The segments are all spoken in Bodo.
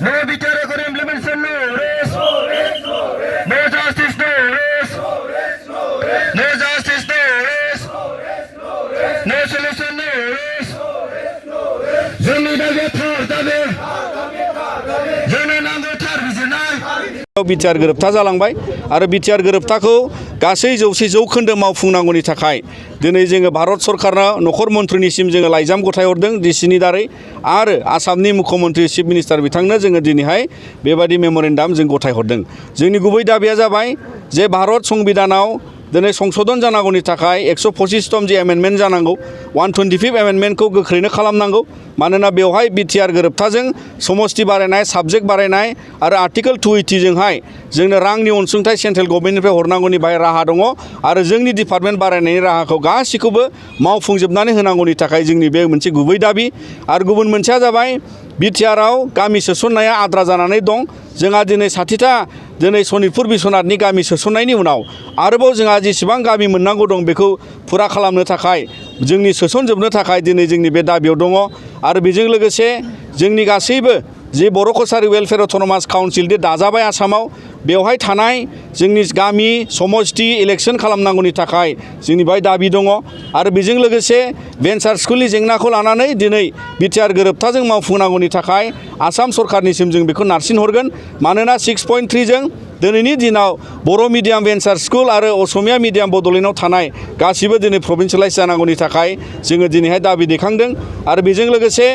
No BTR for implementation, no rest. No justice, no rest. No justice, no rest. No solution, no rest. जोंनि दाबिया थार दाबि जोंनो नांगौ थार बिजिरनाय बिटिआर गोरोबथा जालांबाय आरो बिटिआर गोरोबथाखौ गासै 100 जौखोन्दो मावफुंनांगौनि थाखाय दिनै जोङो भारत सरकारनाव नखर मन्थ्रिनिसिम जोङो लाइजाम गथायहरदों डिसिनि दारै आरो आसामनि मुख्यमन्थ्रि चिफ मिनिस्टार बिथांनो जोङो दिनैहाय बेबायदि मेम'रेन्डाम जों गथायहरदों। जोंनि गुबै दाबिया जाबाय जे भारत संबिधानाव दिनै संशोधन जानांगौनि थाखाय 125 जि एमेन्डमेन्ट जानांगौ 125 एमेन्डमेन्टखौ गोख्रैनो खालामनांगौ मानोना बेवहाय बिटिआर गोरोबथाजों समस्ति बारायनाय साबजेक्ट बारायनाय आरो आर्टिकल 280 जोंहाय जोंनो रांनि अनसुंथाइ सेन्ट्रेल गभर्नमेन्टनिफ्राय हरनांगौनि बाहाय राहा दङ आरो जोंनि डिपार्टमेन्ट बारायनायनि राहाखौ गासिखौबो मावफुंजोबनानै होनांगौनि थाखाय जोंनि बे मोनसे गुबै दाबि आरो गुबुन मोनसेया जाबाय बिटिआरआव गामि सोसननाया आद्रा जानानै दं। जोंहा दिनै 60टा दिनै सनितपुर बिश्वनाथनि गामि सोसननायनि उनाव आरोबाव जोंहा जेसेबां गामि मोननांगौ दं बेखौ फुरा खालामनो थाखाय जोंनि सोसनजोबनो थाखाय दिनै जोंनि बे दाबियाव दङ आरो बेजों लोगोसे जोंनि गासैबो जे बर' कसारि वेलफेयार अट'नमास काउन्सिल दि दाजाबाय आसामाव बेवहाय थानाय जोंनि गामि समस्ति इलेक्सन खालामनांगौनि थाखाय जोंनि बाय दाबि दङ आरो बेजों लोगोसे भेन्सार स्कुलनि जेंनाखौ लानानै दिनै बिटिआर गोरोबथाजों मावफुंनांगौनि थाखाय आसाम सरकारनिसिम जों बेखौ नारसिनहरगोन मानोना 6.3 जों दिनैनि दिनाव बर' मिडियाम भेन्सार स्कुल आरो असमिया मिडियाम बड'लेण्डआव थानाय गासिबो दिनै प्रभिन्सियेलाइज जानांगौनि थाखाय जोङो दिनैहाय दाबि दैखांदों आरो बेजों लोगोसे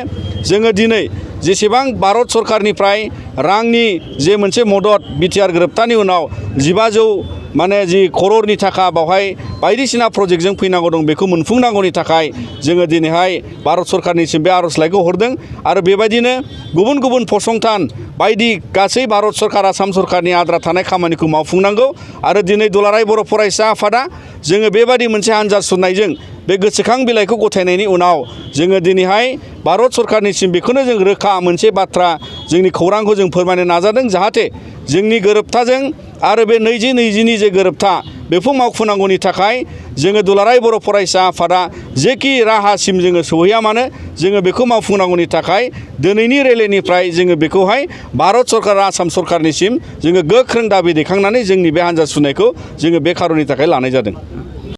जोङो दिनै जेसेबां भारत सरकारनिफ्राय रांनि जे मोनसे मदद बिटिआर गोरोबथानि उनाव 1500 जि कररनि थाखा बावहाय बायदिसिना प्रजेक्टजों फैनांगौ दं बेखौ मोनफुंनांगौनि थाखाय जोङो दिनैहाय भारत सरकारनिसिम बे आर'जलाइखौ हरदों आरो बेबायदिनो गुबुन गुबुन फसंथान बायदि गासै भारत सरकार आसाम सरकारनि आद्रा थानाय खामानिखौ मावफुंनांगौ आरो दिनै दुलाराय बर' फरायसा आफादा जोङो बेबायदि मोनसे हान्जा सुरनायजों बे गोसोखां बिलाइखौ गथायनायनि उनाव जोङो दिनैहाय भारत सरकारनिसिम बेखौनो जों रोखा मोनसे बाथ्रा जोंनि खौरांखौ जों फोरमायनो नाजादों जाहाथे जोंनि गोरोबथाजों आरो बे 2020नि जे गोरोबथा बेखौ मावफुंनांगौनि थाखाय जोङो दुलाराय बर' फरायसा आफादा जेखि राहासिम जोङो सहैया मानो जोङो बेखौ मावफुंनांगौनि थाखाय दिनैनि रेलिनिफ्राय जोङो बेखौहाय भारत सरकार आसाम सरकारनिसिम जोङो गोख्रों दाबि दैखांनानै जोंनि बे हान्जा सुनायखौ जोङो बे खारननि थाखाय लानाय जादों।